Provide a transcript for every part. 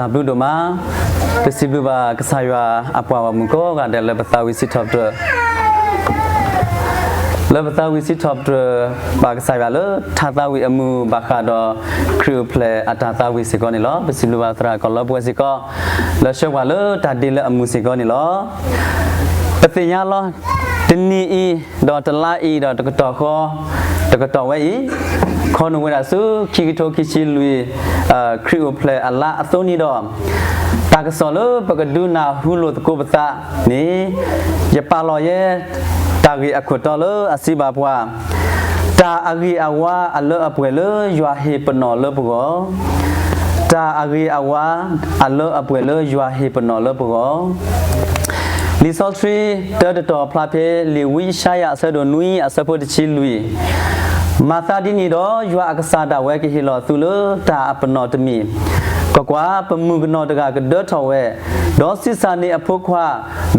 တၢ်ဘျုးဒိၣ်မး, ပစံးဘျုးဘၣ်ကစၢ်ယွၤအပှၤဂီၢ်မုၢ်ကိးဂၤဒဲးလၢပသးဝံၣ်စံးထီၣ်ပတြၢၤ လၢပသးဝံၣ်စံးထီၣ်ပတြၢၤဘၣ်ကစၢ်ယွၤလၢထါသးဝံၣ်အမုၢ်ဘၣ်ဃးဒီးခရံာ်အိၣ်ဖျဲၣ်အတၢ်သးဝံၣ်စ့ၢ်ကီးန့ၣ်လီၤ. ပစံးဘျုးဘၣ်သရၣ်ကီၢ်လၢပှဲၤစ့ၢ်ကီး လၢဆှၢပှၤလၢတၢ်ဒ့လၢအမုၢ်စ့ၢ်ကီးန့ၣ်လီၤ. ပသ့ၣ်ညါလီၤ, တနံၤအံၤ ဒီးတလါအံၤ ဒီးတကတီၢ်ဃီ တကတီၢ်ဝဲအံၤ ခီနူာ်ဝဲဒၣ်ဆူခံကထိခံဆံလွံၢ် ခရံာ်အိၣ်ဖျဲၣ်အလါအသီနံၤဒီး တၢ်ကစီၣ်လၢပကဒုးနၢ်ဟူလိာ်သကိးပသးန့ၣ် ယပာ်လီၤယဲ တၢ်ဂ့ၢ်အခိၣ်တီလၢအစံးဘၣ်ပှၤ, တၢ်အဂ့ၤအဝါအလၢအပှဲၤလၢယွၤဟ့ၣ်ပနီၣ်လၢပဂီၢ်, တၢ်အဂ့ၤအဝါအလၢအပှဲၤလၢယွၤဟ့ၣ်ပနီၣ်လၢပဂီၢ် လံာ်စီဆှံ တၢတတီၤဖျါဖဲ လံာ်ဝံယၡါယၤအဆၢဒိၣ်နွံအဆၢဖိတဆံလွံၢ်, မၤသးဒ်န့ၣ်ဒီး ယွၤအကစၢ်ဒၣ်ဝဲကဟ့ၣ်လီၤသုလၢတၢ်အပနီၣ်တမံၤ, ကွၢ်ကွၢ်, ပမုၢ်ကနီၤတဂၤကဒၢထီၣ်ဝဲ, ဒီးဆံးစၢ်န့ၢ်အဖိခွါ,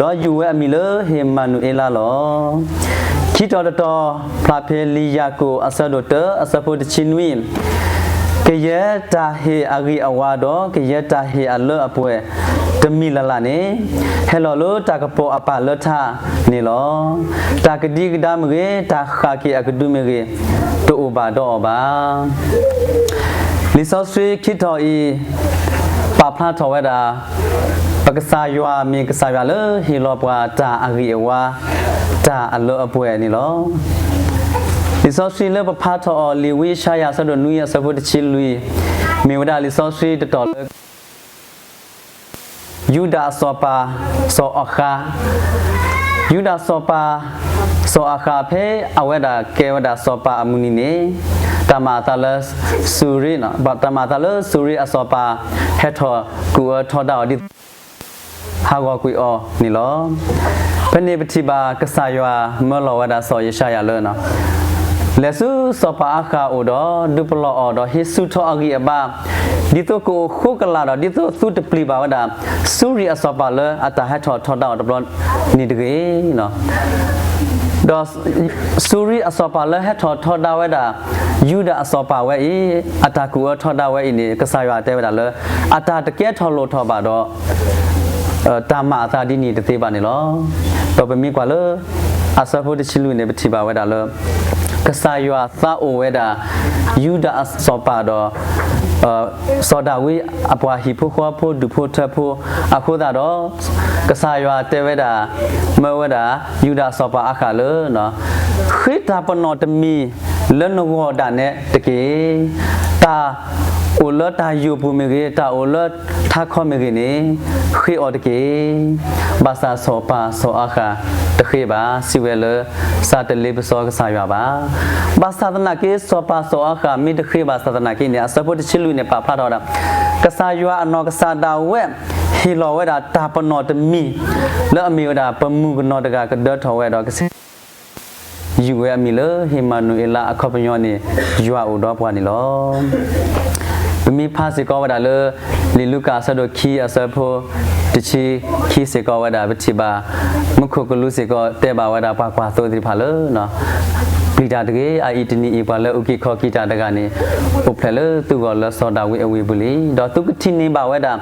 ဒီးယုၢ်ဝဲအမံၤလၢဟ့ၣ်မၤနူၤအ့လးလီၤ. ခံတီၤတတီၤဖျါဖဲ လံာ်ယၤကိာ်အဆၢဒိၣ်တၢအဆၢဖိတဆံနွံ ကယဲၢ်တၢ်ဟ့ၣ်အဂ့ၤအဝါဒီး ကယဲၢ်တၢ်ဟ့ၣ်အလၢအပှဲၤ တမံၤလၢ်လၢ်န့ၣ် ဟဲလီၤလၢတၢ်ကပီၤအပၢ်လၢထါန့ၣ်လီၤ. တၢ်ကဒံကဒါမ့ၢ်ဂ့ၤ, တၢ်ဃၣ်က့ၤအကဒုမ့ၢ်ဂ့ၤ, တအိၣ်ဘၣ်ဒီးအီၤဘၣ်. လံာ်စီဆှံခံတီၤအံၤ ပာ်ဖျါထီၣ်ဝဲဒၣ် ပကစၢ်ယွၤမ့ၢ်ကစၢ်ယွၤလၢဟ့ၣ်လီၤပှၤတၢ်အဂ့ၤအဝါ, တၢ်အလၢအပှဲၤန့ၣ်လီၤ. လံာ်စီဆှံလၢပဖးထီၣ်အီၤ လံာ်ဝံယၡါယၤအဆၢဒိၣ်နွံအဆၢဖိတဆံလွံၢ်, မ့ၢ်ဝဲဒၣ်လံာ်စီဆှံတတီၤလၢ ယူဒၤအစီၤပၤ စီၤအီၤဃး, ယူဒၤစီၤပၤ စီၤအီၤဃးဖဲအဝဲဒၣ်ကဲဝဲဒၣ်စီၤပၤအမုၢ်နံၤန့ၣ်, တၢ်မၤအသးလၢ စူၤရံ, တၢ်မၤအသးလၢစူၤရံအစီၤပၤ ဟဲထီၣ်ကူၣ်အၢထီဒါအီၤဒ်သိး ဟးဂီၤကွံာ်အီၤန့ၣ်လီၤ. ဖဲန့ၣ်ပထံၣ်ဘၣ်ကစၢ်ယွၤမၢလီၤဝဲဒၣ်စီၤယၡါယၤလၢ လဲၤဆူစီၤပၤအၤဃးအအိၣ်ဒီး ဒုးပလီၢ်အီၤဒီးဟ့ၣ်ဆူၣ်ထီၣ်အဂံၢ်အဘါ, ဒ်သိးကအိၣ်ဃိကလာ်ဒီး ဒ်သိးသုတပျံၤဘၣ်ဝဲဒၣ် စူၤရံအစီၤပၤလၢအတၢ်ဟဲထီၣ်ထီဒါအီၤတဘျီန့ၣ်တဂ့ၤ. ဒီးစူၤရံအစီၤပၤလၢဟဲထီၣ်ထီဒါဝဲဒၣ် ယူဒၤအစီၤပၤဝဲအံၤ အတၢ်ကူၣ်အၢထီဒါဝဲအံၤန့ၣ် ကစၢ်ယွၤတဲဝဲဒၣ်လၢ အတၢ်တကဲထီၣ်လိၣ်ထီၣ်ဘၣ်ဒီး တၢ်မၤအသးဒ်န့ၣ်တသ့ဘၣ်န့ၣ်လီၤ. ဒီးပမ့ၢ်ကွၢ်လၢ အဆၢဖိတဆံလွံၢ်န့ၣ် ပထံၣ်ဘၣ်ဝဲဒၣ်လၢ ကစၢ်ယွၤသးအိၣ်ဝဲဒၣ် ယူဒၤအစီၤပၤဒီး စီၤဒၤဝံးအပှၤဟံၣ်ဖိဃီဖိဒူၣ်ဖိထၢဖိအဃိသတးဒီး ကစၢ်ယွၤတဲဝဲဒၣ် မၢဝဲဒၣ် ယူဒၤစီၤပၤအၤဃးလၢ ဃ့တၢ်ပနီၣ်တမံၤလၢနဂီၢ်ဒၣ်နဲတက့ၢ်. တၢ်အိၣ်လၢတၢ်ယိာ်ပူၤမ့ၢ်ဂ့ၤ, တၢ်အိၣ်လၢထးခီမ့ၢ်ဂ့ၤန့ၣ် ဃ့အီၤတက့ၢ်. ဘၣ်ဆၣ်စီၤပၤစီၤအၤဃးတဃ့ဘၣ်, စံးဝဲလၢ စးတလ့ပစီကစၢ်ယွၤဘၣ်. ဘၣ်ဆၣ်သနာ်က့ စီၤပၤစီၤအၤဃးမ့ၢ်တဃ့ဘၣ်ဆၣ်သနာ်က့န့ၣ် အဆၢဖိတဆံလွံၢ်န့ၣ် ပာ်ဖျါထီၣ်ဝဲဒၣ် ကစၢ်ယွၤအနီၢ်ကစၢ်ဒၣ်ဝဲ ဟ့ၣ်လီၤဝဲဒၣ်တၢ်ပနီၣ်တမံၤ လၢအမ့ၢ်ဝဲဒၣ်ပမုၢ်ကနီၤတဂၤကဒၢထီၣ်ဝဲဒီးကစၢ် ယုၢ်ဝဲအမံၤလၢ ဟ့ၣ်မၤနူၤအ့လးအခီပညီန့ၣ် ယွၤအိၣ်ဒီးပှၤန့ၣ်လီၤ. ပမ့ၢ်ဖးစ့ၢ်ကီးဝဲဒၣ်လၢ လံာ်လူၤကၣ်အဆၢဒိၣ်ခံအဆၢဖိ တဆံခံစ့ၢ်ကီးဝဲဒၣ် ပထံၣ်ဘၣ် မူခိၣ်ကလူးစ့ၢ်ကီးတဲဘၣ်ဝဲဒၣ်ပှၤကွၢ်သိသ့ၣ်တဖၣ်လၢ ပျံၤတၢ်တဂ့ၤ, အအံၤတနံၤအံၤ ပှၤလၢအအုၣ်က့ၤခီၣ်က့ၤတၢ်တဂၤန့ၣ် အိၣ်ဖျဲၣ်လၢသုဂီၢ်လၢစီၤဒၤဝံးအဝ့ၢ်ပူၤလံ. ဒီးသုကထံၣ်န့ၢ်ဘၣ်ဝဲဒၣ်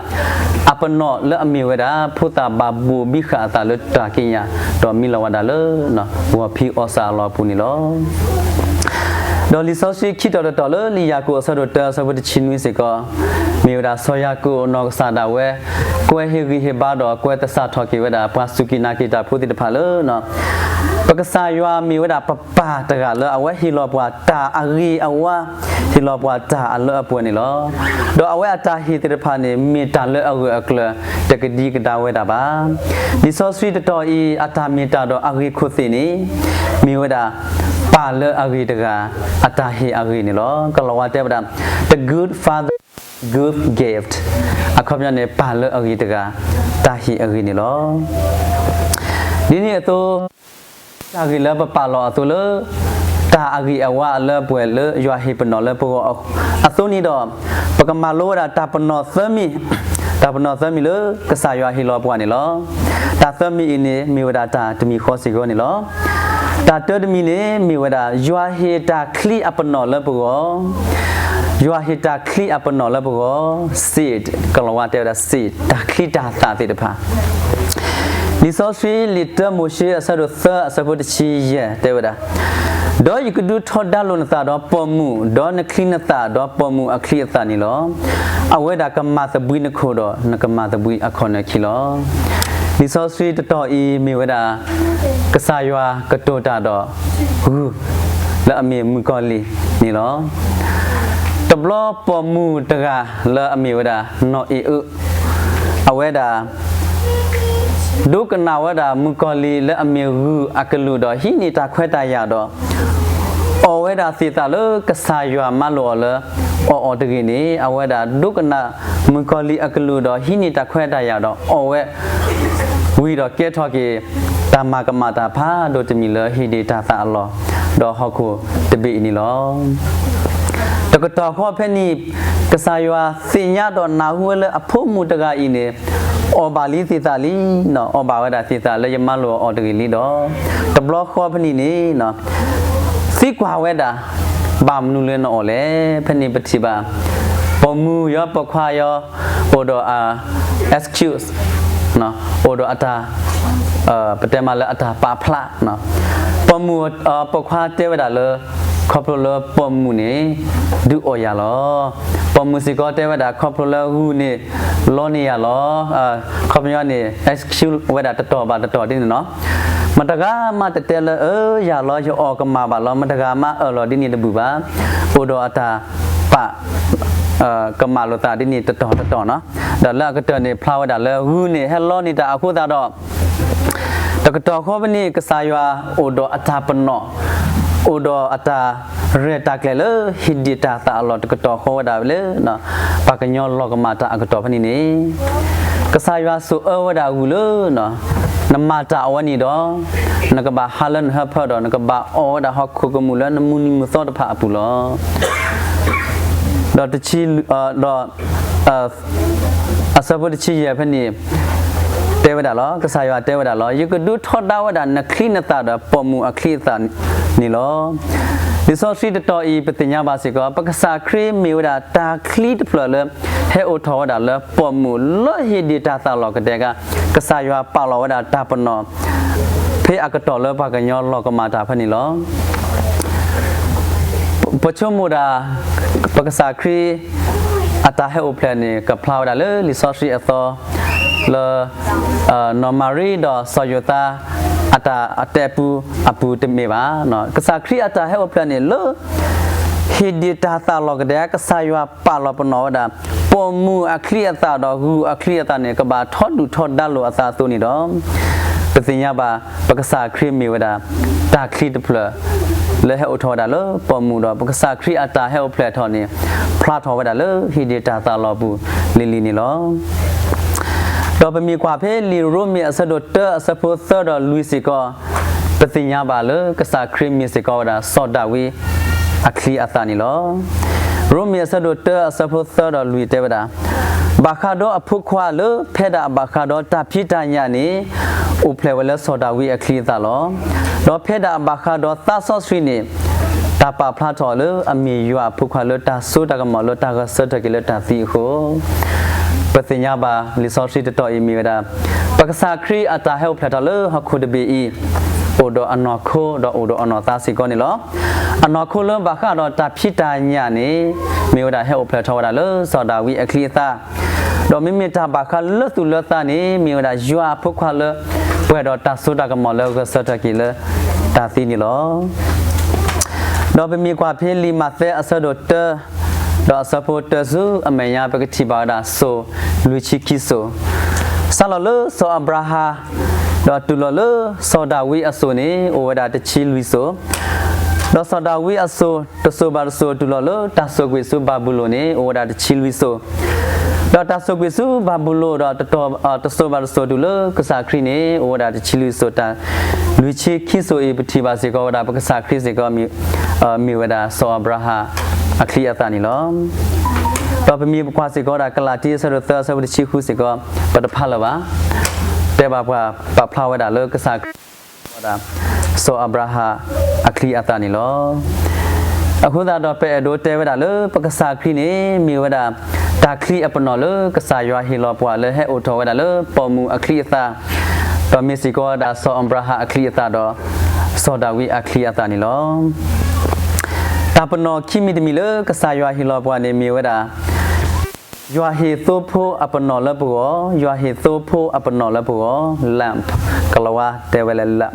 အပနီၣ်လၢအမ့ၢ်ဝဲဒၣ် ဖိသၣ်ဘၣ်ဘိၣ်ဘံဃာ်အသးလၢတၢ်ကံးညာ် ဒီးမံလီၤဝဲဒၣ်လၢ ဂီၤဖံးအီၣ်စးအလီၢ်အပူၤန့ၣ်လီၤ. ဒီးလံာ်စီဆှံခံတီၤတတီၤလၢလံာ်ယၤကိာ်အဆၢဒိၣ်တၢအဆၢဖိတဆံနွံစ့ၢ်ကီး မ့ၢ်ဝဲဒၣ်စီၤယၤကိာ်အနီၢ်ကစၢ်ဒၣ်ဝဲ ကွဲးဟ့ၣ်ဂံၢ်ဟ့ၣ်ဘါဒီးကွဲးသဆၣ်ထီၣ်က့ၤဝဲဒၣ် ပှၤစူၢ်က့ၤနာ်က့ၤတၢ်ဖိသ့ၣ်တဖၣ်လၢ ပကစၢ်ယွၤမ့ၢ်ဝဲဒၣ်ပပၢ်တဂၤလၢအဝဲဟ့ၣ်လီၤပှၤတၢ်အဂ့ၤအဝါ, ဟ့ၣ်လီၤပှၤတၢ်အလၢအပှဲၤန့ၣ်လီၤ. ဒီးအဝဲအတၢ်ဟ့ၣ်သ့ၣ်တဖၣ်န့ၣ် မ့ၢ်တၢ်လၢအဂၢၢ်အကျၢၤ တကဒံကဒါဝဲဒၣ်ဘၣ်. လံာ်စီဆှံတတီၤအံၤ အတၢ်မ့ၢ်တၢ်ဒီးအဂ့ၢ်ခိၣ်သ့ၣ်န့ၣ် မ့ၢ်ဝဲဒၣ် ပၢ်လၢအဂ့ၤတဂၤ အတၢ်ဟ့ၣ်အဂ့ၤန့ၣ်လီၤ. ကလီၤဝါတဲဝဲဒၣ် the good father good gift အခီပညီန့ၣ် ပၢ်လၢအဂ့ၤတဂၤ တၢ်ဟ့ၣ်အဂ့ၤန့ၣ်လီၤ. ဒ်န့ၣ်အသိး တၢ်ဂ့ၢ်လၢပပာ်လီၤအသိးလၢ တၢ်အဂ့ၤအဝါအလၢအပှဲၤလၢယွၤဟ့ၣ်ပနီၣ်လၢပဂီၢ်အသိးန့ၣ်ဒီး ပကမၤလိဝဲဒၣ်တၢ်ပနီၣ်သၢမံၤ, တၢ်ပနီၣ်သၢမံၤလၢကစၢ်ယွၤဟ့ၣ်လီၤပှၤန့ၣ်လီၤ. တၢ်သၢမံၤအံၤန့ၣ် မ့ၢ်ဝဲဒၣ်တၢ်တမံၤဃီစ့ၢ်ကီးန့ၣ်လီၤ. တၢ်တၢတမံၤန့ၣ် မ့ၢ်ဝဲဒၣ် ယွၤဟ့ၣ်တၢ်ချံအပနီၣ်လၢပဂီၢ် ယွၤဟ့ၣ်တၢ်ချံအပနီၣ်လၢပဂီၢ်, seed, ကလီၤဝါတဲဝဲဒၣ် seed, တၢ်ချံတၢ်သၣ်သ့ၣ်တဖၣ်. လံာ်စီဆှံလံာ်တၢမိၤၡ့အဆၢဒိၣ်သၢ အဆၢဖိတဆံယဲၢ်တဲဝဲဒၣ်, ဒီးယကဒုးထီဒါလိာ်နသးဒီးပိာ်မုၣ်, ဒီးနချံနသၣ်ဒီးပိာ်မုၣ်အချံအသၣ်န့ၣ်လီၤ. အဝဲဒၣ်ကမၤသဘှံးနခိၣ်ဒီးနကမၤသဘှံးအခီၣ်နၢၣ်ခံလီၤ. လံာ်စီဆှံတတီၤအံၤမ့ၢ်ဝဲဒၣ် ကစၢ်ယွၤကတိၤတၢ်ဒီးဂုၢ် လၢအမ့ၢ်မုၣ်ကီၤလံၢ်န့ၣ်လီၤ. တဘျီပိာ်မုၣ်တဂၤလၢအမ့ၢ်ဝဲဒၣ်နီၢ်အ့ၣ်အၢ, အဝဲဒၣ် ဒိကနၣ်ဝဲဒၣ်မုၣ်ကီၤလံၢ်လၢအမ့ၢ်ဂုၢ်အကလုၢ်ဒီးဟံးန့ၢ်တၢ်ခွဲးတၢ်ယာ်ဒီး အီၣ်ဝဲဒၣ်သ့ၣ်သၣ်လၢကစၢ်ယွၤမၢလိာ်အီၤလၢအီၣ်အီၤတဂ့ၤန့ၣ်, အဝဲဒၣ်ဒိကနၣ်မုၣ်ကီၤလံၢ်အကလုၢ်ဒီးဟံးန့ၢ်တၢ်ခွဲးတၢ်ယာ်ဒီးအီၣ်ဝဲ ဝံၤဒီးကဲထီၣ်က့ၤ တၢ်မၤကမၣ်တၢ်ဖးဒိၣ်တမံၤလၢဟံးဒံးတၢ်သၣ်အလီၢ် ဒီးဟီၣ်ခိၣ်တဘ့ၣ်အံၤန့ၣ်လီၤ. တကတီၢ်ဃီဖဲန့ၣ် ကစၢ်ယွၤသ့ၣ်ညါဒီးနၢ်ဟူဝဲလၢအဖိမုၣ်တဂၤအံၤန့ၣ် အီၣ်ဘၣ်လံသ့ၣ်သၣ်လံ, အီၣ်ဘၣ်ဝဲဒၣ်သ့ၣ်သၣ်လၢယမၢလိာ်အီၤတဂ့ၤလံဒီး တဘျီဃီဖဲန့ၣ်န့ၣ် သံကွၢ်ဝဲဒၣ် ဘၣ်မနုၤလၢနအီၣ်လဲၣ်. ဖဲန့ၣ်ပထံၣ်ဘၣ် ပိာ်မုၣ်ယီၤပိာ်ခွါယီၤ အိၣ်ဒီးအ excuse အိၣ်ဒီးအတၢ် ပတဲမးလၢအတၢ်ပာ်ဖျါ, ပိာ်မုၣ်ပိာ်ခွါတဲဝဲဒၣ်လၢ ခီဖျိလၢပိာ်မုၣ်န့ၣ် ဒုးအီၣ်ယၤလီၤ. ပိာ်မုၣ်စ့ၢ်ကီးတဲဝဲဒၣ် ခီဖျိလၢဂုၢ်န့ၣ် လီန့ၢ်ယၤလီၤ. ခီပညီန့ၣ် excuse ဝဲဒၣ်တတီၤဘၣ်တတီၤဒ်န့ၣ်လီၤ. မတဂၤမးတတဲလၢ အၢ ယၤလီၤ ယအီၣ်ကမၣ်ဘၣ်လီၤ, မတဂၤမးအၢၣ်လီၤဒ်န့ၣ်တဘူၣ်ဘၣ်. အိၣ်ဒီးအတၢ်ပာ် ကမၣ်လိာ်သးဒ်န့ၣ်တတီၤတတီၤနီၤ. ဒီးလၢအကတၢၢ်န့ၣ် ဖျါဝဲဒၣ်လၢဂုၢ်န့ၣ် ဟဲလီန့ၢ်တၢ်အဃိသတးဒီး တကတီၢ်ဃီဖဲန့ၣ် ကစၢ်ယွၤအိၣ်ဒီးအတၢ်ပနီၣ်, အိၣ်ဒီးအတၢ်ရဲၣ်တၢ်ကျဲၤလၢ ဟ့ၣ်ဒံးတၢ်သၣ်အလီၢ်တကတီၢ်ဃီဝဲဒၣ်လၢ ပှၤကညီလီၤကမၣ်တၢ်အကတီၢ်ဖဲန့ၣ်န့ၣ်, ကစၢ်ယွၤစိာ်အၢဝဲဒၣ်ဂုၢ်လၢ နမၤတၢ်အဝဲန့ၣ်ဒီး နကဘၣ်ဟးလၢနဟၢဖၢဒီး နကဘၣ်အီၣ်ဝဲဒၣ်ဟီၣ်ခိၣ်ကမူၣ်လၢနမုၢ်နံၤမုၢ်သီတဖၣ်အပူၤလီၤ. ဒီးတဆံ ဒီး အဆၢဖိတဆံယဲၢ်ဖဲန့ၣ် တဲဝဲဒၣ်လီၤ, ကစၢ်ယွၤတဲဝဲဒၣ်လီၤ, ယကဒုးထီဒါဝဲဒၣ်နချံနသၣ်ဒီးပိာ်မုၣ်အချံအသၣ်န့ၣ်လီၤ. လံာ်စီဆှံတတီၤအံၤ ပသ့ၣ်ညါဘၣ်စ့ၢ်ကီး ပကစၢ်ခရံာ်မ့ၢ်ဝဲဒၣ်တၢ်ချံတဖျၢၣ်လၢ ဟဲအိၣ်ထီၣ်ဝဲဒၣ်လၢပိာ်မုၣ်လၢဟ့ၣ်ဒံးတၢ်သၣ်လီၢ်ကတၢၢ်ကါ, ကစၢ်ယွၤပာ်လီၤဝဲဒၣ်တၢ်ပနီၣ် ဖဲအကတီၢ်လၢပှၤကညီလီၤကမၣ်တၢ်ဖဲန့ၣ်လီၤ. ပဆိကမိၣ်ဒၣ် ပကစၢ်ခရံာ် အတၢ်ဟဲအိၣ်ဖျဲၣ်န့ၣ် ကဖျါဝဲဒၣ်လၢလံာ်စီဆှံအသီ လၢ နီၢ်မၤရံဒီးစီၤယိၤသး အတၢ်အတဲပူအပူၤတမ့ၢ်ဘၣ်. ကစၢ်ခရံာ်အတၢ်ဟဲအိၣ်ဖျဲၣ်န့ၣ်လၢ ဟ့ၣ်ဒံးတၢ်သၣ်လီၢ်ကတၢၢ် ကစၢ်ယွၤပာ်လီၤပနီၣ်ဝဲဒၣ် ပိာ်မုၣ်အချံအသၣ်ဒီးဂုၢ်အချံအသၣ်န့ၣ် ကဘၣ်ထီဒုၣ်ထီဒါလိာ်အသးအသိးန့ၣ်ဒီး ပသ့ၣ်ညါဘၣ် ပကစၢ်ခရံာ်မ့ၢ်ဝဲဒၣ် တၢ်ချံတဖျၢၣ် လၢဟဲအိၣ်ထီၣ်ဝဲဒၣ်လၢပိာ်မုၣ်ဒီး ပကစၢ်ခရံာ်အတၢ်ဟဲအိၣ်ဖျဲၣ်ထီၣ်န့ၣ် ဖျါထီၣ်ဝဲဒၣ်လၢဟ့ၣ်ဒံးတၢ်သၣ်လီၢ်ပူၤလံၤလံၤန့ၣ်လီၤ. ဒီးပမ့ၢ်ကွၢ်ဖဲလံာ်ရိမ့ၤအဆၢဒိၣ်တၢအဆၢဖိသၢဒီးလွံၢ်စ့ၢ်ကီး ပသ့ၣ်ညါဘၣ်လၢကစၢ်ခရံာ်မ့ၢ်စ့ၢ်ကီးဝဲဒၣ်စီၤဒၤဝံးအချံအသၣ်န့ၣ်လီၤ. ရိမ့ၤအဆၢဒိၣ်တၢအဆၢဖိသၢဒီးလွံၢ်တဲဝဲဒၣ်, ဘၣ်ဃးဒီးအဖိခွါလၢဖဲဒၣ်အဘၣ်ဃးဒီးတၢ်ဖံးတၢ်ညၣ်န့ၣ် အိၣ်ဖျဲၣ်ဝဲလၢစီၤဒၤဝံးအချံအသၣ်လီၤ. ဒီးဖဲဒၣ်အဘၣ်ဃးဒီးသးစီဆှံန့ၣ် တၢ်ပာ်ဖျါထီၣ်လၢအမ့ၢ်ယွၤအဖိခွါလၢတၢ်စိတၢ်ကမီၤလၢတၢ်ဂဲၤဆၢထၢၣ်က့ၤလၢတၢ်သံအဃိ ပသ့ၣ်ညါဘၣ်လံာ်စီဆှံတတီၤအံၤမ့ၢ်ဝဲဒၣ် ပကစၢ်ခရံာ်အတၢ်ဟဲအိၣ်ဖျဲၣ်ထီၣ်လၢဟီၣ်ခိၣ်တဘ့ၣ်အံၤ အိၣ်ဒီးအနီၢ်ခိဒီးအိၣ်ဒီးအနီၢ်သးစ့ၢ်ကီးန့ၣ်လီၤ. အနီၢ်ခိလၢဘၣ်ဃးဒီးတၢ်ဖံးတၢ်ညၣ်န့ၣ် မ့ၢ်ဝဲဒၣ်ဟဲအိၣ်ဖျဲၣ်ထီၣ်ဝဲဒၣ်လၢစီၤဒၤဝံးအချံအသၣ်, ဒီးမ့မ့ၢ်တၢ်ဘၣ်ဃးလၢသူၣ်လၢသးန့ၣ် မ့ၢ်ဝဲဒၣ်ယွၤအဖိခွါလၢ ပှဲၤဒီးတၢ်စိတၢ်ကမီၤလၢဂဲၤဆၢထၢၣ်က့ၤလၢတၢ်သံန့ၣ်လီၤ. ဒီးပမ့ၢ်ကွၢ်ဖဲလံာ်မးသဲအဆၢဒိၣ်တၢ ဒီးအဆၢဖိတၢဆူအမဲာ်ညါ ပကထံၣ်ဘၣ်ဝဲဒၣ်စိၤလွံၢ်ဆံခံစိၤ, စးလီၤလၢစီၤအၤဘြၤဟၣ် ဒီးတုၤလီၤလၢစီၤဒၤဝံးအစိၤန့ၣ် အိၣ်ဝဲဒၣ်တဆံလွံၢ်စိၤ, ဒီးစီၤဒၤဝံးအစိၤ တစိၤဘၣ်တစိၤတုၤလီၤလၢတၢ်စိာ်ကွံာ်ဆူဘၤဘူလိၣ်န့ၣ် အိၣ်ဝဲဒၣ်တဆံလွံၢ်စိၤ, ဒီးတၢ်စိာ်ကွံာ်ဆူဘၤဘူလိၣ်ဒီး တစိၤဘၣ်တစိၤတုၤလၢကစၢ်ခရံာ်န့ၣ် အိၣ်ဝဲဒၣ်တဆံလွံၢ်စိၤ, တၢ်လွံၢ်ဆံခံစိၤအံၤ ပထံၣ်ဘၣ်စ့ၢ်ကီးဝဲဒၣ် ပကစၢ်ခရံာ်စ့ၢ်ကီး မ့ၢ်ဝဲဒၣ်စီၤအၤဘြၤဟၣ်အချံအသၣ်န့ၣ်လီၤ. ဒီးပမ့ၢ်ကွၢ်စ့ၢ်ကီးဝဲဒၣ် ကလၤတံအဆၢဒိၣ်သၢအဆၢဖိတဆံဃုစ့ၢ်ကီး ပတဖးလၢၤဘၣ်, တဲဘၣ်ပှၤ ပာ်ဖျါဝဲဒၣ်လၢကစၢ်ခရံာ် ဝဲဒၣ် စီၤအၤဘြၤဟၣ်အချံအသၣ်န့ၣ်လီၤ. အဃိသတးဒီး ပအဲၣ်ဒိးတဲဝဲဒၣ်လၢ ပကစၢ်ခရံာ်န့ၣ် မ့ၢ်ဝဲဒၣ် တၢ်ချံအပနီၣ်လၢကစၢ်ယွၤဟ့ၣ်လီၤပှၤလၢဟဲအိၣ်ထီၣ်ဝဲဒၣ်လၢပိာ်မုၣ်အချံအသၣ်, ဒီးမ့ၢ်စ့ၢ်ကီးဝဲဒၣ် စီၤအၤဘြၤဟၣ်အချံအသၣ်ဒီး စီၤဒၤဝံးအချံအသၣ်န့ၣ်လီၤ. တၢ်ပနီၣ်ခံမံၤတမံၤလၢကစၢ်ယွၤဟ့ၣ်လီၤပှၤန့ၣ်မ့ၢ်ဝဲဒၣ် ယွၤဟ့ၣ်သိဖိအပနီၣ်လၢပဂီၢ်, ယွၤဟ့ၣ်သိဖိအပနီၣ်လၢပဂီၢ်, lamp, ကလၤဝါတဲဝဲလၢ lamp,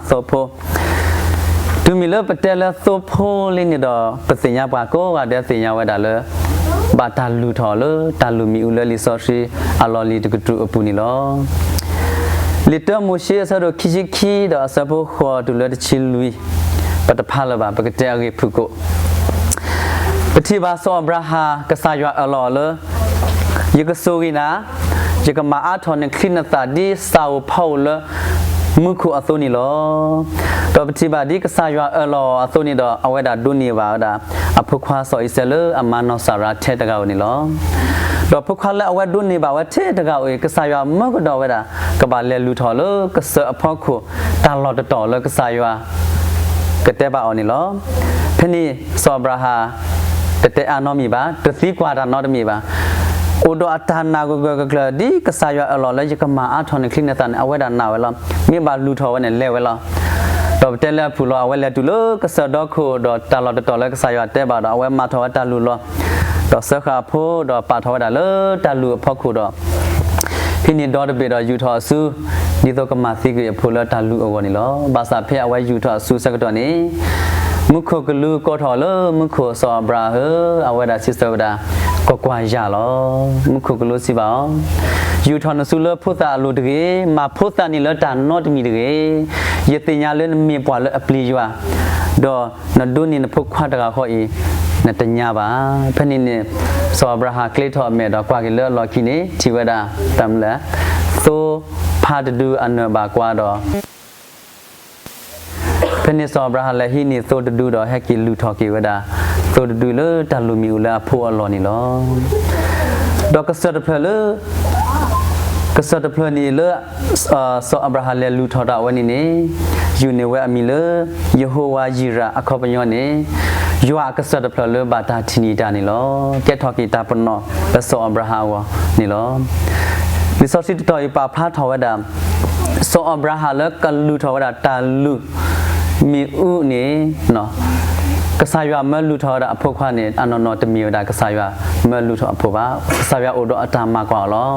သိဖိ, တုၤမ့ၢ်လၢပတဲလၢသိဖိလံန့ၣ်ဒီး ပသ့ၣ်ညါပှၤကိးဂၤဒဲးသ့ၣ်ညါဝဲဒၣ်လၢ ဘၣ်တၢ်လုၢ်ထီၣ်လၢတၢ်လုၢ်မံၤအူလၢလံာ်စီဆှံအလီၢ်လံၤတကတြူၢ်အပူၤန့ၣ်လီၤ. လံာ်တၢမိၤၡ့အဆၢဒိၣ်ခံဆံခံဒီးအဆၢဖိဃိးတုၤလၢတဆံလွံၢ်, ပတဖးလၢၤဘၣ် ပကတဲအဂ့ၢ်ဖုၣ်ကိာ် ပထံၣ်ဘၣ်စီၤအၤဘြၤဟၣ် ကစၢ်ယွၤအၢၣ်လီၤအီၤလၢ ယကဆိၣ်ဂ့ၤနၤ, ယကမၤအါထီၣ်နချံနသၣ်ဒ်စၢ်ဧိၤဖီဧိၤလၢမူခိၣ်အသိးန့ၣ်လီၤ. ဒီးပထံၣ်ဘၣ်ဒ်ကစၢ်ယွၤအၢၣ်လီၤအီၤအသိးန့ၣ်ဒီး အဝဲဒၣ်ဒိးန့ၢ်ဘၣ်ဝဲဒၣ် အဖိခွါစီၤအံၤစဲးလၢအမါနီၢ်စၤရါထဲတဂၤဧိၤန့ၣ်လီၤ. ဒီးဖိခွါလၢအဝဲဒိးန့ၢ်ဘၣ်ဝဲထဲတဂၤဧိၤအံၤ ကစၢ်ယွၤမၢကဒီးဝဲဒၣ် ကဘၣ်လဲၤလုၢ်ထီၣ်လၢကစၢၢ်အဖီခိၣ် တၢ်လီၢ်တတီၤလၢကစၢ်ယွၤ ကတဲဘၣ်အီၤန့ၣ်လီၤ. ဖဲန့ၣ်စီၤအၤဘြၤဟၣ် တတဲအါနီတမံၤဘၣ်, တသံကွၢ်တၢ်နီတမံၤဘၣ်. အိၣ်ဒီးအတၢ်နာ်ဂၢၢ်ဂၢၢ်ကျၢၤကျၢၤ ဒ်ကစၢ်ယွၤအၢၣ်လီၤလၢယကမၤအါထီၣ်နချံနသၣ်န့ၣ် အဝဲဒၣ်နာ်ဝဲလီၤ. မ့ၢ်ဘၣ်လုၢ်ထီၣ်ဝဲန့ၣ် လဲၤဝဲလီၤ. ဒီးပတဲလၢအဖုၣ်လီၤ အဝဲလဲၤတုၤလၢကစၢၢ်ဒီခိၣ်ဒီးတၢ်လီၢ်တတီၤလၢကစၢ်ယွၤတဲဘၣ်ဒီး အဝဲမၤထီၣ်ဝဲတၢ်လုၢ်လီၤ ဒီးစၢဃာ်အဖိဒီးပာ်ထီၣ်ဝဲဒၣ်လၢတၢ်လုၢ်အဖီခိၣ်ဒီး ဟံးန့ၢ်ဒီတဘ့ၣ်ဒီးယူာ်ထီၣ်အစု ဒ်သိးကမၤသံကွံာ်အဖိလၢတၢ်လုၢ်အဂီၢ်န့ၣ်လီၤ. ဘၣ်ဆၣ်ဖဲအဝဲယူာ်ထီၣ်အစုဆၢကတီၢ်န့ၣ် မူခိၣ်ကလူးကိးထီၣ်လၢမူခိၣ် စီၤအၤဘြၤဟၣ်ဧၢ, အဝဲဒၣ်စံးဆၢဝဲဒၣ် ကွၢ်ကွၢ်ယၤလီၤ. မူခိၣ်ကလူးစံးဘၣ်အီၤ, ယူာ်ထီၣ်နစုလၢဖိသၣ်အလိၤတဂ့ၤ, မၤဖိသၣ်န့ၣ်လၢတၢ်နီတမံၤတဂ့ၤ. ယသ့ၣ်ညါလၢနမ့ၢ်ပှၤလၢအပျံၤယွၤ, ဒီးနဒိးန့ၢ်နဖိခွါတဂၤဃီအံၤ နတညါဘၣ်. ဖဲန့ၣ်န့ၣ် စီၤအၤဘြၤဟၣ်ကျ့ထီၣ်အမဲာ်ဒီးကွၢ်က့ၤလၢအလီၢ်ခံန့ၣ် ထံၣ်ဝဲဒၣ် တၢ်မနုၤလဲၣ်, သိဖါတဒုအနၢၣ်ဘၣ်ကွၢ်ဒီး ဖဲန့ၣ်စီၤအၤဘြၤဟၣ်လဲၤဟံးန့ၢ်သိတဒုဒီးဟဲက့ၤလုၢ်ထီၣ်က့ၤဝဲဒၣ် သိတဒုလၢတၢ်လုၢ်မံၤအူလၢအဖိအလီၢ်န့ၣ်လီၤ. ဒီးကစၢၢ်တဖျၢၣ်လၢ ကစၢၢ်တဖျၢၣ်န့ၣ်လၢ စီၤအၤဘြၤဟၣ်လဲၤလုၢ်ထီၣ်တၢ်အဝဲန့ၣ်န့ၣ် ယုၢ်န့ၢ်ဝဲအမံၤလၢ ယဟိဝၤယံၤရးအခီပညီန့ၣ် ယွၤအကစၢၢ်တဖျၢၣ်လၢဘၣ်တၢ်ထံၣ်န့ၢ်တၢ်န့ၣ်လီၤ. ကဲထီၣ်က့ၤတၢ်ပနီၣ်လၢစီၤအၤဘြၤဟၣ်အဂီၢ်န့ၣ်လီၤ. လံာ်စီဆှံတတီၤအံၤပာ်ဖျါထီၣ်ဝဲဒၣ် စီၤအၤဘြၤဟၣ်လၢကလုၢ်ထီၣ်ဝဲဒၣ်တၢ်လုၢ်မံၤအူန့ၣ် ကစၢ်ယွၤမၢလုၢ်ထီၣ်ဝဲဒၣ်အဖိခွါန့ၣ် အနီၢ်နီၢ်တမ့ၢ်ဝဲဒၣ်ကစၢ်ယွၤမၢလုၢ်ထီၣ်အဖိဘၣ်. ကစၢ်ယွၤအိၣ်ဒီးအတၢ်မၤကွၢ်အီၤလီ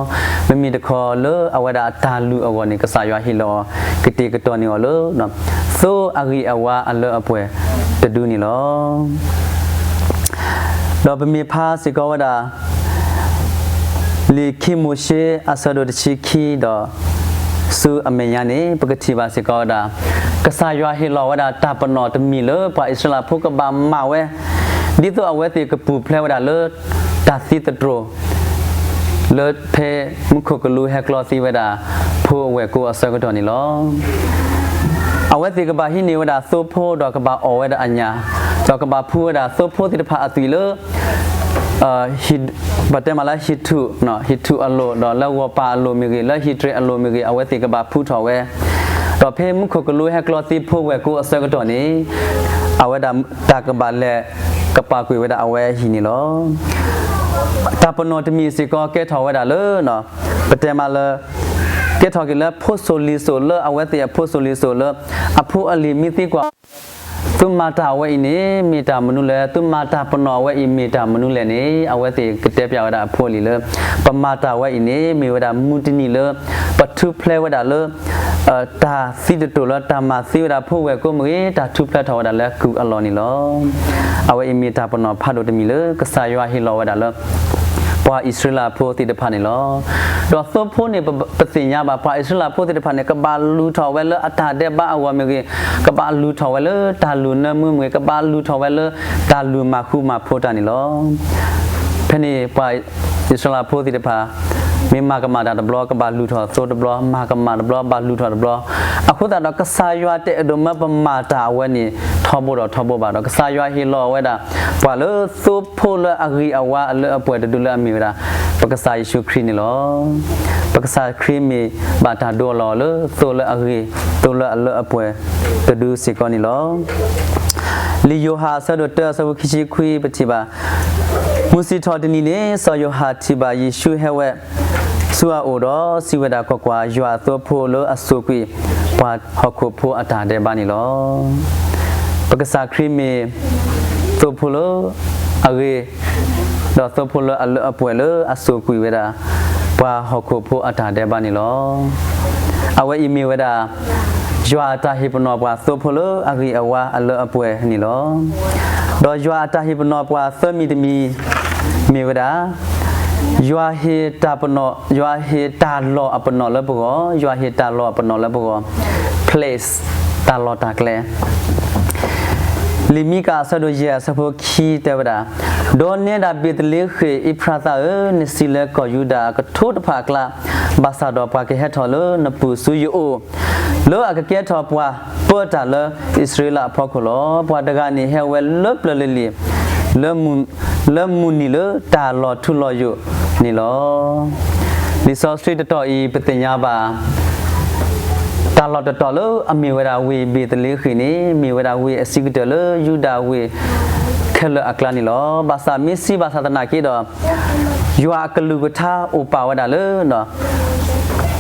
ၤ. မ့မ့ၢ်တခီလၢအဝဲဒၣ်အတၢ်လုၢ်အဂီၢ်န့ၣ် ကစၢ်ယွၤဟ့ၣ်လီၤအီၤ ကတဲာ်ကတီၤန့ၢ်အီၤလၢ သိအဂ့ၤအဝါအလၢအပှဲၤတဒုန့ၣ်လီၤ. ဒီးပမ့ၢ်ဖးစ့ၢ်ကီးဝဲဒၣ် လံာ်ခံမိၤၡ့အဆၢဒိၣ်တဆံခံဒီး ဆူအမဲာ်ညါန့ၣ် ပကထံၣ်ဘၣ်စ့ၢ်ကီးဝဲဒၣ် ကစၢ်ယွၤဟ့ၣ်လီၤဝဲဒၣ်တၢ်ပနီၣ်တမံၤလၢပှၤအံၣ်စရ့လးဖိကဘၣ်မၤဝဲ ဒ်သိးအဝဲသ့ၣ်ကပူၤဖျဲးဝဲဒၣ်လၢ တၢ်သံသတြိာ် လၢဖဲမူခိၣ်ကလူးဟဲကျီသံဝဲဒၣ် ဖိအဝဲၢ်ကိအဆၢကတီၢ်န့ၣ်လီၤ. အဝဲသ့ၣ်ကဘၣ်ဟံးန့ၢ်ဝဲဒၣ်သိဖိဒီးကဘၣ်အီၣ်ဝဲဒၣ်အညၣ်, ဒီးကဘၣ်ဖှူဝဲဒၣ်သိဖိသ့ၣ်တဖၣ်အသွံၣ်လၢ ပတဲမးလၢဟံၣ်ထူၣ်, ဟံၣ်ထူၣ်အလိၤ, ဒီးလၢဂီၤပၤအလိၤမ့ၢ်ဂ့ၤ, လၢဟံၣ်တြဲၤအလိၤမ့ၢ်ဂ့ၤ, အဝဲသ့ၣ်ကဘၣ်ဖှူထီၣ်ဝဲ, ဒီးဖဲမူခိၣ်ကလူးဟဲကျီသံဖိဝဲၢ်ကိအဆၢကတီၢ်န့ၣ် အဝဲဒၣ်တၢ်ကဘၣ်လဲၤကပာ်ကွံာ်ဝဲဒၣ်အဝဲအဟံၣ်န့ၣ်လီၤ. တၢ်ပနီၣ်တမံၤစ့ၢ်ကီးကဲထီၣ်ဝဲဒၣ်လၢ ပတဲမးလၢ ကဲထီၣ်က့ၤလၢဖိစိၤလံၤစိၤလၢအဝဲသ့ၣ်အဖိစိၤလံၤစိၤလၢ အဖိအလံၤမ့ၢ်သံကွၢ် သုမၤတၢ်အဝဲအံၤန့ၣ် မ့ၢ်တၢ်မနုၤလဲၣ်, သုမၤတၢ်ပနီၣ်အဝဲအံၤမ့ၢ်တၢ်မနုၤလဲၣ်န့ၣ် အဝဲသ့ၣ်ကတဲပျးဝဲဒၣ်အဖိအလံၤလၢ ပမၤတၢ်ဝဲအံၤန့ၣ် မ့ၢ်ဝဲဒၣ်မုၢ်တနံၤလၢ ပထူဖျဲးဝဲဒၣ်လၢ တၢ်သံသတြိာ်လၢတၢ်မၤသံဝဲဒၣ်ဖိဝဲၢ်ကိမ့ၢ်ဂ့ၤ, တၢ်ထူဖျဲးထီၣ်ဝဲဒၣ်လၢကုၢ်အလီၢ်န့ၣ်လီၤ. အဝဲအံၤမ့ၢ်တၢ်ပနီၣ်ဖးဒိၣ်တမံၤလၢ ကစၢ်ယွၤဟ့ၣ်လီၤဝဲဒၣ်လၢ ပှၤအံၣ်စရ့လးဖိသ့ၣ်တဖၣ်န့ၣ်လီၤ. ဒီးသိဖိန့ၣ် ပသ့ၣ်ညါဘၣ် ပှၤအံၣ်စရ့လးဖိသ့ၣ်တဖၣ်န့ၣ် ကဘၣ်လုၢ်ထီၣ်ဝဲလၢအတၢ်ဒဲးဘးအဂီၢ်မ့ၢ်ဂ့ၤ, ကဘၣ်လုၢ်ထီၣ်ဝဲလၢတၢ်လုၢ်နၢမူမ့ၢ်ဂ့ၤ, ကဘၣ်လုၢ်ထီၣ်ဝဲလၢတၢ်လုၢ်မၤဃူမၤဖိးတၢ်န့ၣ်လီၤ. ဖဲန့ၣ်ပှၤအံၣ်စရ့လးဖိသ့ၣ်တဖၣ် မ့ၢ်မၤကမၣ်တၢ်တဘျီ ကဘၣ်လုၢ်ထီၣ်သိတဘျီ, မၤကမၣ်တဘျီ ဘၣ်လုၢ်ထီၣ်တဘျီ. အဃိသတးဒီး ကစၢ်ယွၤတအဲၣ်ဒိးမၢပမၤတၢ်အဝဲန့ၣ် ထီဘိဒီးထီဘိဘၣ်ဒီး ကစၢ်ယွၤဟ့ၣ်လီၤဝဲဒၣ် ပှၤလၢသိဖိလၢအဂ့ၤအဝါအလၢအပှဲၤတဒုလၢအမ့ၢ်ဝဲဒၣ် ပကစၢ်ယ့ၣ်ၡူးခရံာ်န့ၣ်လီၤ. ပကစၢ်ခရံာ်မ့ၢ်ဘၣ်တၢ်ဒိအလီၢ်လၢသိလၢအဂ့ၤ, သိလၢအလၢအပှဲၤတဒုစ့ၢ်ကီးန့ၣ်လီၤ. လံာ်ယိၤဟၣ်အဆၢဒိၣ်တၢအဆၢဖိခံဆံခွံပထံၣ်ဘၣ်, မုၢ်ဆ့ၣ်ထီၣ်တနံၤန့ၣ် စီၤယိၤဟၣ်ထံၣ်ဘၣ်ယ့ၣ်ၡူးဟဲဝဲဆူအအိၣ်ဒီးစံးဝဲဒၣ်, ကွၢ်ကွၢ်, ယွၤအသိဖိလၢအစိာ်ကွံာ်ပှၤဟီၣ်ခိၣ်ဖိအတၢ်ဒဲးဘးန့ၣ်လီၤ. ပကစၢ်ခရံာ်မ့ၢ်သိဖိလၢအဂ့ၤ, ဒီးသိဖိလၢအလၢအပှဲၤလၢအစိာ်ကွံာ်ဝဲဒၣ် ပှၤဟီၣ်ခိၣ်ဖိအတၢ်ဒဲးဘးန့ၣ်လီၤ. အဝဲအံၤမ့ၢ်ဝဲဒၣ် ယွၤအတၢ်ဟ့ၣ်ပနီၣ်ပှၤသိဖိလၢအဂ့ၤအဝါအလၢအပှဲၤန့ၣ်လီၤ. ဒီးယွၤအတၢ်ဟ့ၣ်ပနီၣ်ပှၤသၢမံၤတမံၤ မ့ၢ်ဝဲဒၣ် ယွၤဟ့ၣ်တၢ်ပနီၣ်, ယွၤဟ့ၣ်တၢ်လီၢ်အပနီၣ်လၢပဂီၢ်, ယွၤဟ့ၣ်တၢ်လီၢ်အပနီၣ်လၢပဂီၢ်, place, တၢ်လီၢ်တၢ်ကျဲ လံာ်မံကၤအဆၢဒိၣ်ယဲၢ်အဆၢဖိခံတဲဝဲဒၣ်, ဒီးနဲဒၣ်ဘ့းသလ့ဃ့ၣ်အ့ဖရသးဧၢ, နစံးလၢကီၢ်ယူဒၤအကထိတဖၣ်အကျါ, ဘၣ်ဆၣ်ဒီးပှၤကဟဲထီၣ်လၢနပူၤဆူယအိၣ်, လၢအကကဲထီၣ်ပှၤပၢတၢ်လၢအံၣ်စရ့လးအဖီခိၣ်လီၤ. ပှၤတဂၤန့ၣ်ဟဲဝဲလၢပျၢၤလံၤလံၤ, လၢမုၢ်နံၤလၢတၢ်လီၤထူလီၤယိာ်န့ၣ်လီၤ. လံာ်စီဆှံတတီၤအံၤ ပသ့ၣ်ညါဘၣ် တၢ်လီၢ်တတီၤလၢအမ့ၢ်ဝဲဒၣ်ဝ့ၢ်ဘ့းသလ့ဃ့ၣ်န့ၣ် မ့ၢ်ဝဲဒၣ်ဝ့ၢ်အဆံးကတၢၢ်လၢယူဒၤဝ့ၢ်ခဲလၢာ်အကျါန့ၣ်လီၤ. ဘၣ်ဆၣ်မ့ၢ်စံးဘၣ်ဆၣ်သနာ်က့ဒီး ယွၤအကလုၢ်ကထါအိၣ်ပာ်ဝဲဒၣ်လၢ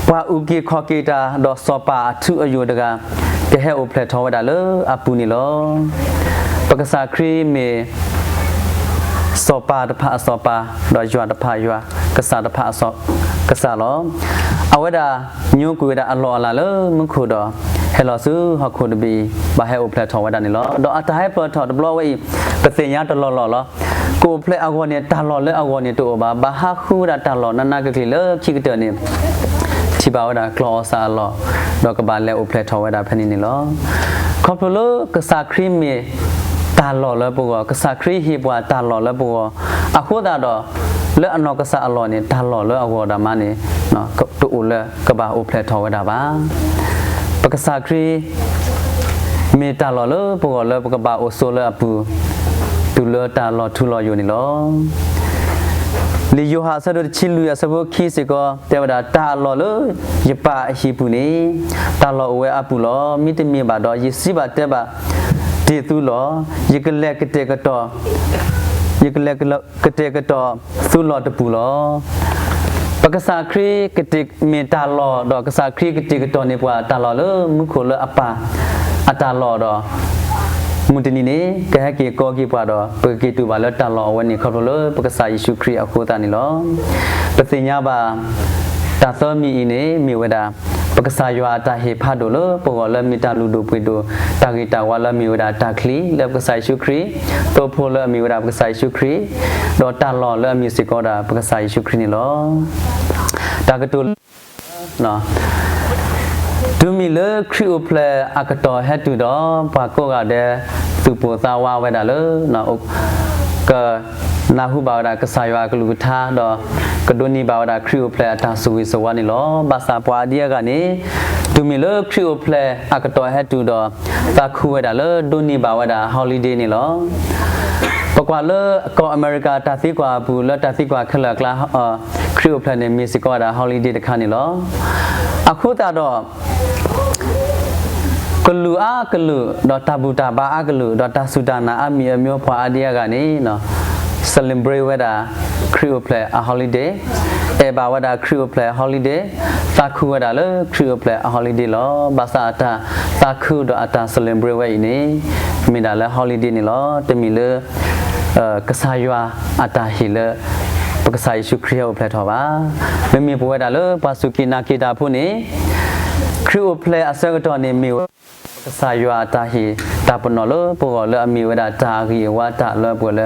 ပှၤအုၣ်က့ၤခီၣ်က့ၤတၢ်ဒီးစီၤပၤအထူအယိာ်တဂၤ ကဟဲအိၣ်ဖျဲၣ်ထီၣ်ဝဲဒၣ်လၢအပူၤန့ၣ်လီၤ. ပကစၢ်ခရံာ်မ့ၢ် စီၤပၤတဖၣ်အစီၤပၤ, ဒီးယွၤတဖၣ်ယွၤ, ကစၢ်တဖၣ်အစီၤကစၢ်လီၤ. အဝဲဒၣ်ညိကွံာ်ဝဲဒၣ်အလီၢ်အလၤလၢမူခိၣ်ဒီး ဟဲလီၤဆူဟီၣ်ခိၣ်တဘ့ၣ်အံၤ ဘၣ်ဟဲအိၣ်ဖျဲၣ်ထီၣ်ဝဲဒၣ်န့ၣ်လီၤ. ဒီးအတၢ်ဟဲဖျဲၣ်ထီၣ်တဘျီဝဲအံၤ ပသ့ၣ်ညါတလီၢ်လီၢ်လီၤ. ကအိၣ်ဖျဲၣ်အဂီၢ်န့ၣ် တၢ်လီၢ်လၢအဂီၢ်န့ၣ်တအိၣ်ဘၣ်. ဘၣ်ဟးဃုဝဲဒၣ်တၢ်လီၢ်နးနးကကလံၤလၢခံကတၢၢ်န့ၣ် ထံၣ်ဘၣ်ဝဲဒၣ်ကျီၢ်အီၣ်စၢ်အလီၢ်, ဒီးကဘၣ်လဲၤအိၣ်ဖျဲၣ်ထီၣ်ဝဲဒၣ်ဖဲန့ၣ်န့ၣ်လီၤ. ခီဖျိလၢကစၢ်ခရံာ်မ့ၢ်တၢ်လီၢ်လၢပဂီၢ်, ကစၢ်ခရံာ်ဟ့ၣ်ပှၤတၢ်လီၢ်လၢပဂီၢ်, အဃိသတးဒီး လၢအနီၢ်ကစၢ်အလီၢ်န့ၣ် တၢ်လီၢ်လၢအဂီၢ်ဒၣ်မးန့ၣ် တအိၣ်လၢကဘၣ်အိၣ်ဖျဲၣ်ထီၣ်ဝဲဒၣ်ဘၣ်. ပကစၢ်ခရံာ် မ့ၢ်တၢ်လီၢ်လၢပဂီၢ်လၢပကဘၣ်အိၣ်ဆိးလၢအပူၤ, တုၤလၢတၢ်လီၤထူလီၤယိာ်န့ၣ်လီၤ. လံာ်ယိၤဟၣ်အဆၢဒိၣ်တဆံလွံၢ်အဆၢဖိခံစ့ၢ်ကီး တဲဝဲဒၣ်, တၢ်အလီၢ်လၢယပၢ်အဟံၣ်ပူၤန့ၣ် တၢ်လီၢ်အိၣ်ဝဲအပူၤလီၤ. မ့တမ့ၢ်ဘၣ်ဒီး ယစံးဘၣ်တဲဘၣ်တ့ၢ်သုလီၤ. ယကလဲၤကတဲာ်ကတီၤ ယကလဲၤကတဲာ်ကတီၤသုလီၢ်တပူၤလီၤ. ပကစၢ်ခရံာ်ကတ့ၢ်မ့ၢ်တၢ်လီၢ်, ဒီးကစၢ်ခရံာ်ကတ့ၢ်ကတီၤန့ၢ်ပှၤတၢ်လီၢ်လၢမူခိၣ်လၢအပၢ်အတၢ်လီၢ်ဒီး မုၢ်တနံၤန့ၣ် ကဟဲက့ၤကိးက့ၤပှၤဒီး ပကက့ၤတူၢ်ဘၣ်လၢတၢ်လီၢ်အဝဲန့ၣ် ခီဖျိလၢပကစၢ်ယ့ၣ်ၡူးခရံာ်အဃိသတးန့ၣ်လီၤ. ပသ့ၣ်ညါဘၣ် တၢ်သၢမံၤအံၤန့ၣ် မ့ၢ်ဝဲဒၣ် ပကစၢ်ယွၤအတၢ်ဟ့ၣ်ဖးဒိၣ်လၢပဂီၢ်လၢမ့ၢ်တၢ်လုၢ်ဒိၣ်ပှ့ၤဒိၣ် တၢ်ဂ့ၤတၢ်ဝါလၢမ့ၢ်ဝဲဒၣ်တၢ်ချံ လၢပကစၢ်ယ့ၣ်ၡူးခရံာ်, သိဖိလၢအမ့ၢ်ဝဲဒၣ်ပကစၢ်ယ့ၣ်ၡူးခရံာ်, ဒီးတၢ်လီၢ်လၢအမ့ၢ်စ့ၢ်ကီးဒၣ်ပကစၢ်ယ့ၣ်ၡူးခရံာ်န့ၣ်လီၤ. တၢ်ကတိၤလၢ တုၤမ့ၢ်လၢခရံာ်အိၣ်ဖျဲၣ်အကတီၢ်ဟဲတုၤဒီး ပှၤကိးဂၤဒဲး သူၣ်ပိၢ်သးဝးဝဲဒၣ်လၢ ကနၢ်ဟူဘၣ်ဝဲဒၣ်ကစၢ်ယွၤအကလုၢ်ကထါဒီး ကဒိးန့ၢ်ဘၣ်ဝဲဒၣ်ခရံာ်အိၣ်ဖျဲၣ်အတၢ်ဆိၣ်ဂ့ၤဆိၣ်ဝါန့ၣ်လီၤ. ဘၣ်ဆၣ်ပှၤအဒံအဂၤန့ၣ် တုၤမ့ၢ်လၢခရံာ်အိၣ်ဖျဲၣ်အကတီၢ်ဟဲတုၤဒီး သးခုဝဲဒၣ်လၢဒိးန့ၢ်ဘၣ်ဝဲဒၣ် holiday န့ၣ်လီၤ. ပကွၢ်လၢကီၢ်အမဲရကၤတၢ်သံကွၢ်အပူၤ လၢတၢ်သံကွၢ်ခဲလၢာ်အကျါ ခရံာ်အိၣ်ဖျဲၣ်န့ၣ် မ့ၢ်စ့ၢ်ကီးဝဲဒၣ် holiday တခါန့ၣ်လီၤ. အဃိသတးဒီး ကလုာ်အါကလုာ် ဒီးတၢ်ဘူၣ်တၢ်ဘါအါကလုာ် ဒီးတၢ်စူၢ်တၢ်နာ်အါမံၤအမျိုး ပှၤအါဒံအါဂၤန့ၣ် celebrate ဝဲဒၣ် ခရံာ်အိၣ်ဖျဲၣ်အ holiday, အဲၣ်ဘၣ်ဝဲဒၣ်ခရံာ်အိၣ်ဖျဲၣ်အ holiday, သးခုဝဲဒၣ်လၢခရံာ်အိၣ်ဖျဲၣ်အ holiday လီၤ. ဘၣ်ဆၣ်အတၢ်သးခုဒီးအတၢ် celebrate ဝဲအံၤန့ၣ် မ့ၢ်ဒၣ်လၢ holiday န့ၣ်လီၤ. တမ့ၢ်လၢ ကစၢ်ယွၤအတၢ်ဟ့ၣ်လၢ ပကစၢ်ယ့ၣ်ၡူးခရံာ်ဟဲအိၣ်ဖျဲၣ်ထီၣ်ဘၣ်. မ့မ့ၢ်ပဝဲဒၣ်လၢပှၤစူၢ်က့ၤနာ်က့ၤတၢ်ဖိန့ၣ် ခရံာ်အိၣ်ဖျဲၣ်အဆၢကတီၢ်န့ၣ်မ့ၢ်ဝဲ ပကစၢ်ယွၤအတၢ်ဟ့ၣ်တၢ်ပနီၣ်လၢပဂီၢ်လၢအမ့ၢ်ဝဲဒၣ်တၢ်ဂ့ၤအဝါတၢ်လၢပှဲၤလၢ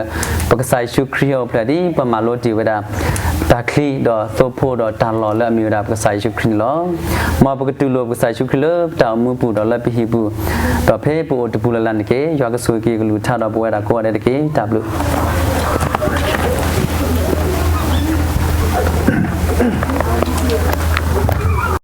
ပကစၢ်ယ့ၣ်ၡူးခရံာ်ဟဲအိၣ်ဖျဲၣ်ဒ်ပမၤလိတ့ၢ်ဝဲဒၣ် တၢ်ချံဒီးသိဖိဒီးတၢ်လီၢ်လၢအမ့ၢ်ဝဲဒၣ်ပကစၢ်ယ့ၣ်ၡူးခရံာ်န့ၣ်လီၤ. မ်ပကတူၢ်လိာ်ပကစၢ်ယ့ၣ်ၡူးခရံာ်လၢပတၢ်အိၣ်မူပူၤဒီးလၢပဟံၣ်ပူၤ, ဒီးဖဲပအိၣ်တပူၤလၢ်လၢ်န့ၣ်တက့ၢ်. ယွၤကဆိၣ်ဂ့ၤက့ၤကလုၢ်ကထါဒီးပဝဲဒၣ်ကိးဂၤဒဲးတက့ၢ်. တၢ်ဘျုး